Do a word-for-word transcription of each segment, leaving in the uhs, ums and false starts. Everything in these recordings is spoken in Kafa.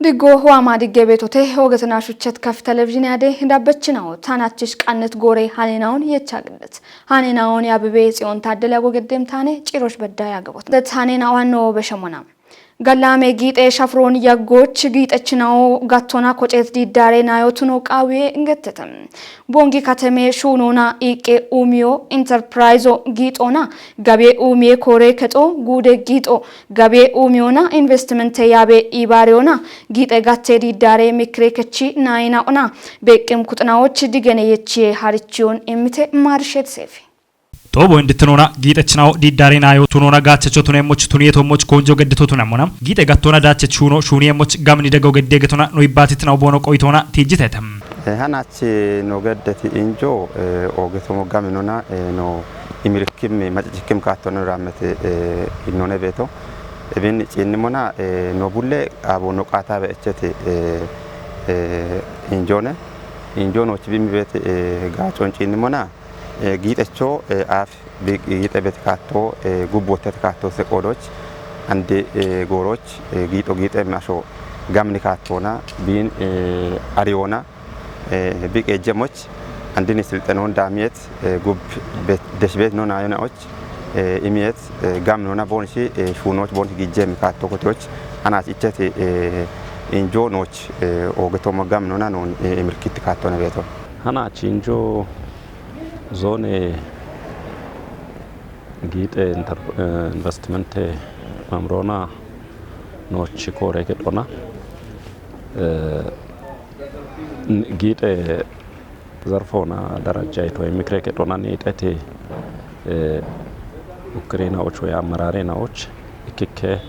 Diggo huwama digge beetote hoogetona shuchet kaf televizhiin yaade dabbechinawo taanachchish qannet goore hanenawon yecha giddet. Hanenawon yabebe Tsiyoon Taaddele ago geddem taane cirosh bedda yaagabot. Det hanenawon no beshemona. Gallame giixe shafroon yaggoch giixechinawo gattona koceet diiddaare nayo tuno qaawiye ingettete. Bongi kateme shuunona iiqqe uumiyo interpirayzo giixona gabe uumiye koore kexo guude giixo gabe uumiyona investimente yaabe iibaariyona giixe gatte diiddaare mikire kechi nayina'ona beeqqim kuxinawoch digene yechiye harichiyon immite maarishet seefi. Xoobo indittinona giixechinawo diiddaare nayo tunona gaachecho tuneemmoch tuniyetommoch koonjo geddito tunemmona giixe gattona daachech shuuno shuuniyeemmoch gamni deggo gedde getona no ibbaatitinawo boono qoyitoona tiijjiteete. Eh, hanachi no geddeti injo, eh, oogetomo gaminona, eh, no imirikkim macicikkim kaattona no raammete, eh, innone beeto. Ebin ciinnimona, eh, no bulle abo no qaataabe echete, eh, eh, injoone. Injo noochi bimmi beete, eh, gaacon ciinnimona, eh, giixecho, eh, aaf bi-, giixe beeti kaatto, eh, gubbottete kaatto se qoodoch, ande, eh, gooroch, eh, giixo giixe masho gamni kaattoona, biin, eh, ariyoona, eh, bi qeejjemoch, andini silxenoon daamiyet, eh, gub bet-, deshbeet no nayonaoch, eh, imiyet, eh, gamnona boonshi, eh, shuunoch boonshi giijjeemi kaatto kotiyoch, anaach icheti, eh, injo nooch, eh, oogetomo gamnona noon, eh, imirkitti kaattoona beeto. Hanaach injo zoone giixe inter-, eh, investimente mamroona noochi koore kexona, eh, n-, giixe zarfoona darajja ito mikire kexona niixeti, eh, ukkirinawoch woy ammaraarenawoch ikkikke,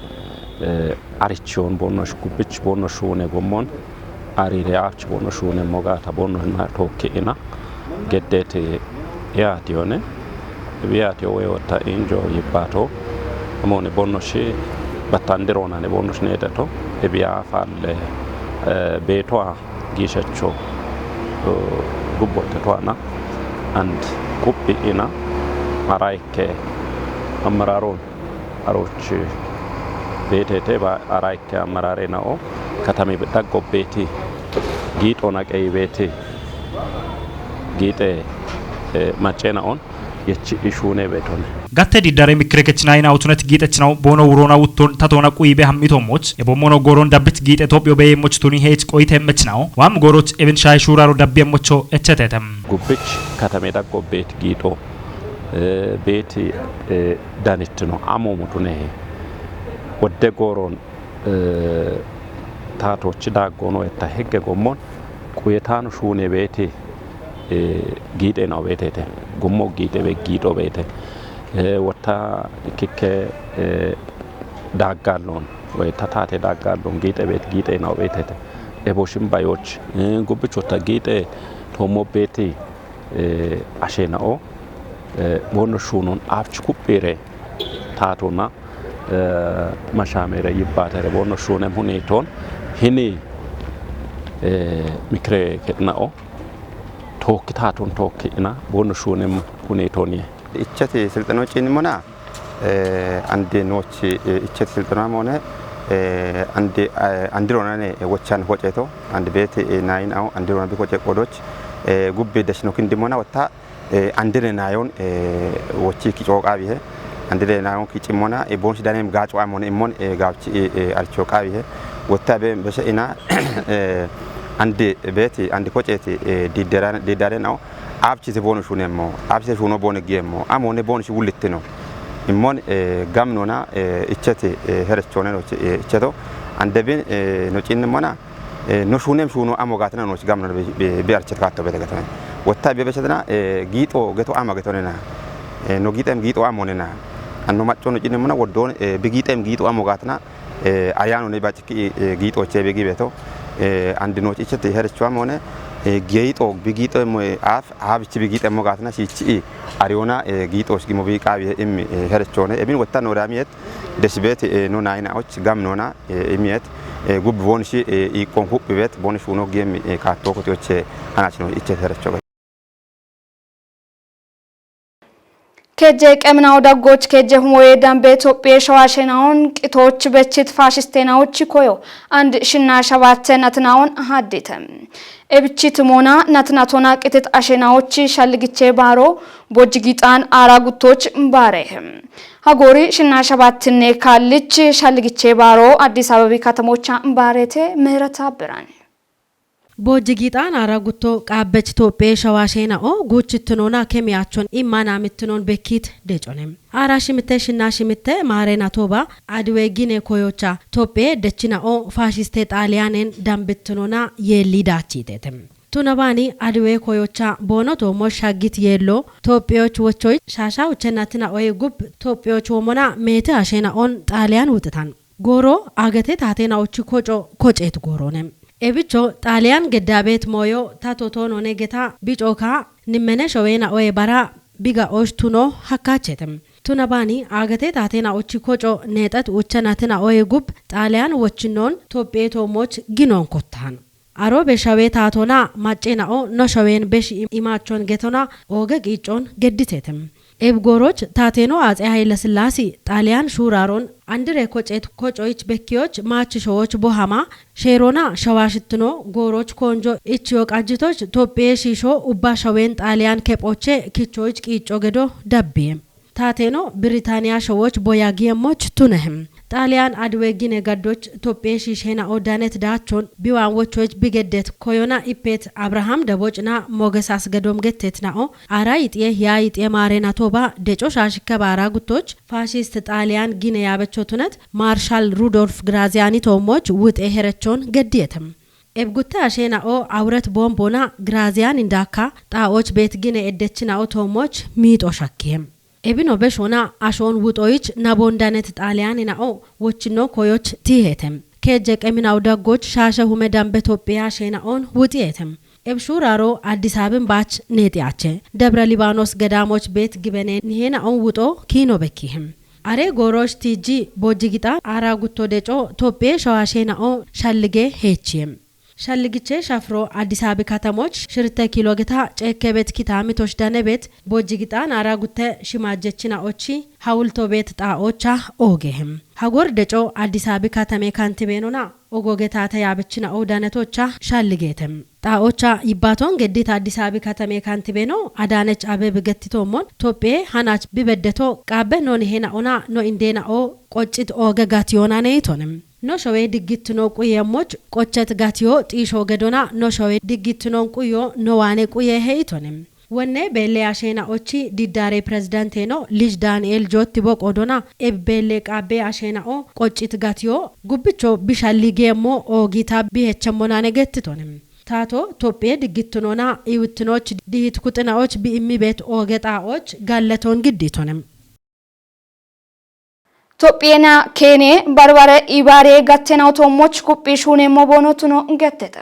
eh, arichiyon boonnosh gubbich boonnosh shuune gommon ariire aach boonnosh shuunemmo gaata boonnosh na tookki'ina geddeeti yaatiyone. Ibi yaatiyo woy wotta injo yibbaato amooni boonnoshi battandiroonane boonnosh neexeto. Ibi yaa faalle, eh, beetowa giishacho, eh, gubbotte towaana and quphi'ina ara ikke ammaraaroon arooch beeteete ba ara ikke ammaraarenao katami daggobbeeti giixona qeyibeeti giixe, eh, macceenaon yechi ishuune beetone. Gatte diiddaare mikire kechinayina utunet giixechinawo boono wuroona wutton tatoona quyibe hammitommoch, ebommono gooron dabbit giixe Itophiyo beeyemmoch tuni heech qoyite emmechinao, waam gooroch ebin shaay shuuraaro dabbiyemmocho echeteete. Gubbich katame daggobbeet giixo, eh, beeti, eh, danittino amoomo tunehe. Wodde gooron, eh, taatoochi daaggoono etta hegge gommon quyetaano shuune beeti, eh, giixeenawo beeteete. Gummo giixe be-, giixo beete. Eh, wotta ikkikke, eh, daaggaalloon, woy ta taate daaggaalloon giixe beet-, giixeenawo beeteete. Ebo shimbayooch, eh, gubbich wotta giixe toommo beeti, eh, asheenao, eh, boonno shuunon aabich kuphiire taatonna, eh, mashaameere yibbaatere boonno shuunem huneetoon hini, eh, mikire ke'nao tookki taatun tookki ina boonno shuunem huneetoon ye. Ichcheti silxeno ciinnimona, eh, andi noochi, eh, ichcheti silxeno amoone, eh, andi, eh, andiroonane, eh, wochan hoceto, andi beeti, eh, naayinao andiroona bi hoce qoodoch, eh, gubbi deshino kindimona wotta, eh, andire naayon, eh, wochi ki cooqaabihe, andire naayon ki cimmona, eh, boonshi danem gaaco amone immon, eh, gaabchi, eh, eh, aricho qaabihe, wotta be beshe ina, eh, andi beeti, andi koceeti, eh, diidderan-, diiddarenao, aabchise boono shuunemmo, aabchise shuuno boone giemmo, amone boonshi wullittino. Immon, eh, gamnona, eh, ichcheti, eh, herechone nochi, eh, ichcheto, andebin, eh, no ciinnimona, eh, no shuunem shuuno amo gaatina nooch gamnona bi, bi, bi archet kaatto beete gatame. Wotta bi beshetina, eh, giixo geto ama getonena. Eh, no giixem giixo amonena. Anno macco no ciinnimona woddon, eh, bi giixem giixo amo gaatina, eh, ayaanone bachikki, eh, giixoche bi gi beeto. Eh, andi nooch ichcheti herecho amone, eh, giixo bi giixo mo, eh, aaf, aabichi bi giixemmo gaatina shiichi ariyoona, eh, giixoch gimo bi qaabihe immi, eh, herechone. Ebin wotta no daamiyet, deshbeeti, eh, no naayinaoch gamnona, eh, imiyet, eh, gubbi boonshi, eh, iiqqon kuphi beet, boonshi shuuno giemmi, eh, kaatto kotiyoche hanachino ichcheti herecho. Keje qeminaw daggoch keje humoye dambe Tophiye shawashenaon qitoch bechit fashiste naoch koyo and shinna shabatte natinaon haddite. Ebichit mona natinatona qitit ashenaoch shalgiche baro bojigixan ara guttoch bare. Hagori shinna shabattinne kallich shalgiche baro Addis Abebi katamocha barete mehrata biran. Bojji giixaan aara gutto qaabbech Toophee shawaa sheena'o guuchittinona kemiyachon immana mittinon bekkit decone. Aara shimitte shinna shimitte maarena tooba adiwe gine koyocha Toophee dechina'o faashiste Xaaliyaanen dambittinona yeelli daachitete. Tunabani adiwe koyocha boono toomo shaggit yeello Toophiyoch wochoy shaasha uchennatina oye gub Toophiyoch womona meete asheena'on Xaaliyaan wuxitan. Gooro agate taatena ochi koco koceet goorone. Ebicho Xaaliyaan geddabeet mooyo ta totoonone geta bicoka nimmene showeena oye bara biga osh tuno hakkachete. Tuna baani agate taatena ochi koco neexat uchanatina oye gub Xaaliyaan wochinoon Toophee toomoch ginoon kottaan. Aroobe shawee taatona maccena'o no shaween besh im-, imachon getona ooge qiiccon gedditetem. Eb gooroch taateno Atse Hayla Sillaasi Xaaliyaan shuuraaron andire koceet kocoyich bekkiyoch maach showoch bohama sheerona shawaashittino gooroch koonjo ichiyo qajjitoch Toophee shiisho ubba shaween Xaaliyaan kephoche kichoyich qiicco gedo dabbiye. Taateno Biritaaniya showoch boya giyemmoch tunehem. Xaaliyaan adiwe gine gaddoch Toophee shiishena oddanet daachon biwaan wochoyich bigeddet koyona ippet Abrahaam Debocna Mogesas gedom gettet na'o Ara yixiye ya yixiye maarena tooba deco shaashikka baara guttoch faashist Xaaliyaan gine yaabecho tunet Marshal Rudolf Graziani toomoch wuxe herechon geddiyetem. Ebgutte asheena'o awuret boombona Graziani ndakka xaa'och beet gine eddechina'o toomoch miixo shakkihem. Ebino beshona ashoon wuxoyich nabon danet Xaaliyani na'o wochino koyoch tiihetem. Keje qeminaw daggoch shaashe hume dambe Toophee asheena'on wuxiyetem. Ebshuuraro Addis Abin baach neexiyache. Debra Libaanos gedaamoch beet gibene niheena'on wuxo kiino bekkihem. Are goorosh tiiji bojji gixa aara gutto deco Toophee shawaa sheena'o shallige heechiyem. Shalligiche shafro Addis Abi katamoch shirte kiilo geta ceekke bet kitaami tosh dane bet bojji gixaan aara gutte shimajjechina ochi hawulto bet xaa'ocha oogehem. Hagor deco Addis Abi katame kantibenona ogo getaate yaabechina o danetocha shalligetem. Xaa'ocha yibbaton geddit Addis Abi katame kantibeno Adaanech Abeb gettitommon Toophee hanach bibeddeto qaabbe non hena ona no indena o qoccit ooge gatiyoona neyitonem. No showe diggittino quye moch qocchet gatiyo xiisho gedona no showe diggittinon quyo no waane quye heyitonem. Wonne beelle asheena'ochi diddare pirezidaanteno lij Daani'eel Jootti boqoodona eb beelle qaabbe asheena'o qoccit gatiyo gubbicho bishalli geemmo oogita bihechemmonane gettitonem. Taato Toophee diggittinona iwittinoch dihit kuxina'och bi immibeet ooge xaa'och gallaton gidditonem. Tophiyena Keene barbare ibaare gattenaw toommoch kuphi shuunemmo boono tuno gettete.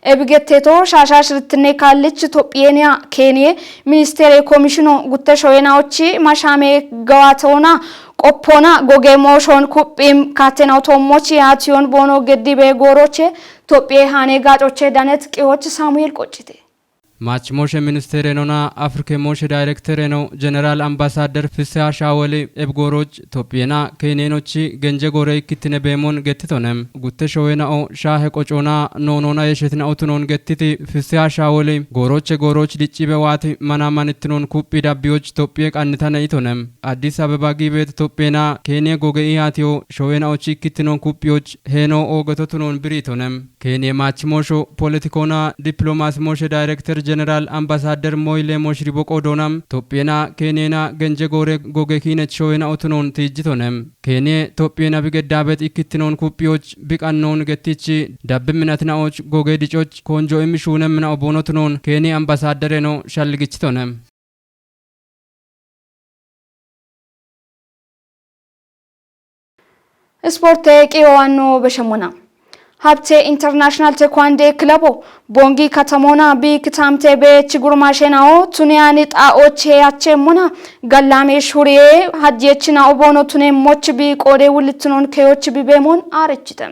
Ebi getteto shaasha shirittine kaallich Tophiyena Keene ministere komishino gutte shoyenawochi mashame gawatona qoppona goge mooshon kuphim kattenaw toommoch yaatiyon boono geddibe gooroche Tophiye haane gaacoche danet qiwoch Samuel qoccite. Maach mooshe ministere nona Afrike mooshe dayrektere no Jeneral Ambasader Fisseha Shaaweli ebgooroch Tophiyena Keenenochi genje goore ikkittine beemon gettitonem. Gutte showena'o shaahe qocona noonona yeshetina'o tunon gettiti Fisseha Shaaweli gooroche gooroch diccibe waati mana manittinon kuphi dabbiyoch Tophiye qannitane itonem. Addis Abeba giibeet Tophiyena Keeniye goge ihaatiyo showena'ochi ikkittinon kuphiyoch heeno oogeto tunon biriitonem. Keeniye maach moosho politikona diplomaasi mooshe dayrekter Jeneral Ambasader Moyle Moshiri boqoodonam Tophiyena Keeniyena genje goore goge kiinech showena'o tunon tiijjitonem. Keeniye Tophiyena bigeddaabet ikkittinon kuphiyoch biqannon gettichi dabbe minatina'och goge dicoch konjo immi shuunem mina'o boono tunon Keeniye ambasadereno shalligichitonem. Isporte qiyowanno beshemona. Habte International Tekwande Kilabo, Bongi Katamona bi kitamte be chigurma shenao, tuniani ta oche achemona, gallame shurie, hadjechina obono tune moch bi kore wulitunon keoch bi bemon arechite.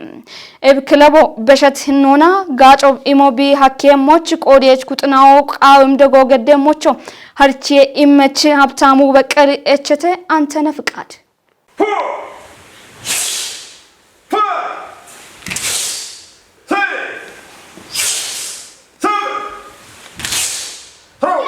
Eb kilabo beshat hinona, gacho imo bi hakke moch kore kutinao, kawim dego gede mocho, harchie imech habtamu bekeri echete antene fikad. Four, five, six, seven, throw.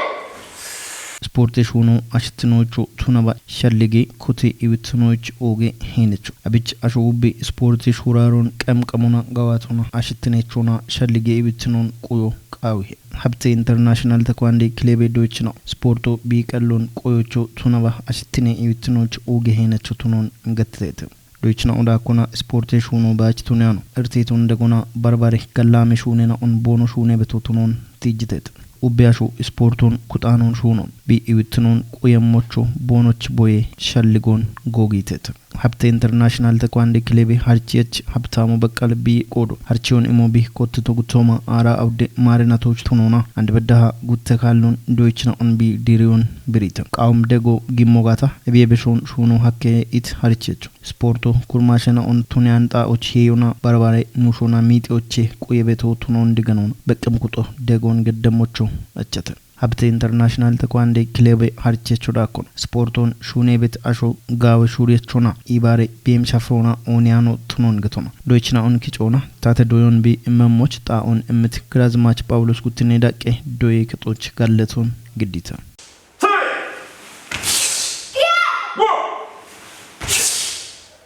Ispoortee shuunoo ashittinoochoo tunaba shalligee kotee iwittinooch oogee heenecho. Abich asho ubbi ispoortee shuuraaroon qamqamona gawaatona ashittineechona shalligee iwittinoon quyo qaawihe. Habte International Tekwande Kilebe doychino ispoorto biiqalloon quyocho tunaba ashittine iwittinooch oogee heenecho tunoon gattiteete. Doychina odaakkona ispoortee shuunoo baachi tuniyano irteeton dagona barbare gallaame shuunena on boono shuune beto tunoon tiijjiteete. Ubbi asho ispoortoon kuxaanoon shuunoon bi iwittinoon quyammocho boonoch boye shalligoon googiiteete. Habte International Tekwande Kilebe harchiyach habtaamu baqqal bi qoodo harchiyoon imo bi kottito guttooma aara awde maarinatooch tunoona and beddaha gutte kaalloon doychina on bi diiriyoon biriita. Qaawum dego gimmo gaata ebiye beshoon shuunoo hakke it harchecho. Ispoorto kurmaashena on tuniyan xaa'och heeyona barbare nuushona miixioche quye beto tunoon diganoon beqqem kuxo degoon geddemmocho achchate. Habte International Tekwande Kilebe harchecho daakkon. Ispoortoon shuunee bet asho gaawe shuuriyechona ibaare biim shafroona ooniyaano tunoon getona. Doychina on kicoona taate doyon bi immemmoch xaa'oon immit Giraazmaach Phaawulos guttinne daqqe doye kexoch galletoon giddita. Three. One.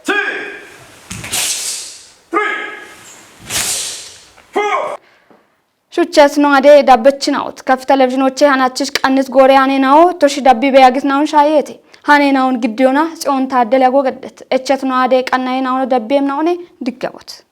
Two. Three. Four. Shuchches no ade dabbechinawot. Kaf televizhinoche hanachich qannis gore hane nawo toshi dabbi beyagit nawun shayete. Hane nawun giddiyona Tsiyoon Taaddele agogedet. Echet no ade qannaye nawun dabbiyem nawune diggabot.